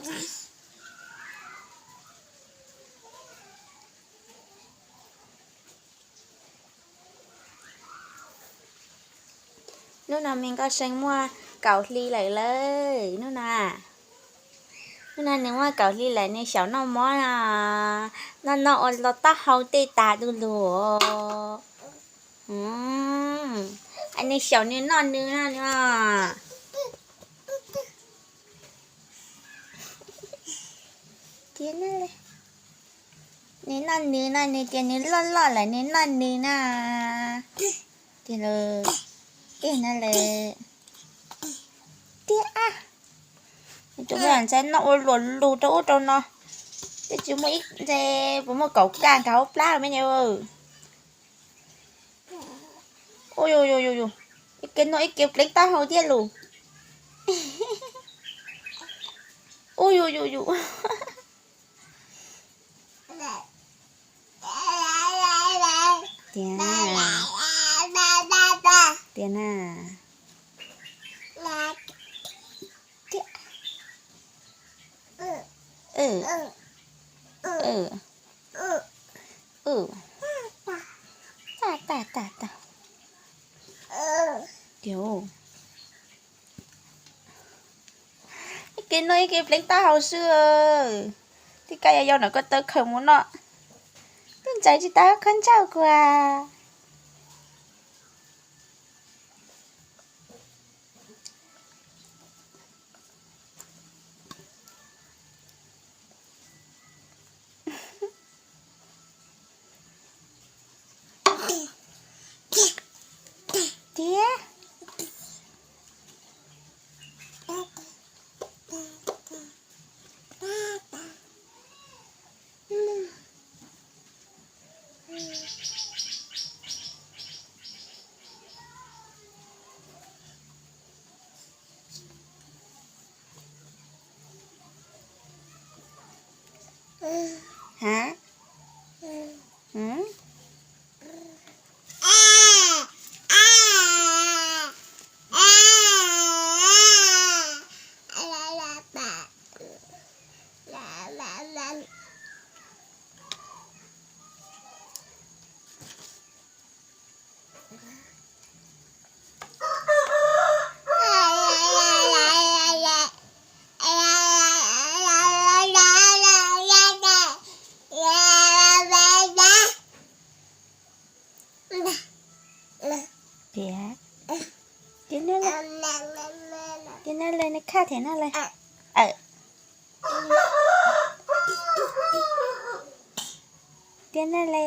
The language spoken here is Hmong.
Hnub no me nkauj see muaj kaum hli lawm lauj. Hnub no, hnub no nws muaj kaum hli lawm, nws xyaum noj mov no, noj noj ua los taub hau tej tas du lug. Nws xyaum nws noj nws no. Nws noj nws no, nws tias nws loj loj lawm nws noj nws na. Tiag, tiag no lawm. Tiag, tus me ntxhais noj ua luam lug rau ub rau no. Twb tsis muaj ib ntxhais puas muaj kaum kaj nkag hauv plab me nyuam. Ua, ib ke noj ib ke pleev taub hau thiab lus. Ua, tiag, tiag na. Tiag, ib ke noj ib ke pleev taub hau xwb. Tib kab yau yau no koj tau khaws mus noj. Twb ntxais tsis tau qhov ntsauj kuv as. Tiag. Hab, Tiag, tiag, neb le, neb khaj thiab neb le. Tiag neb le.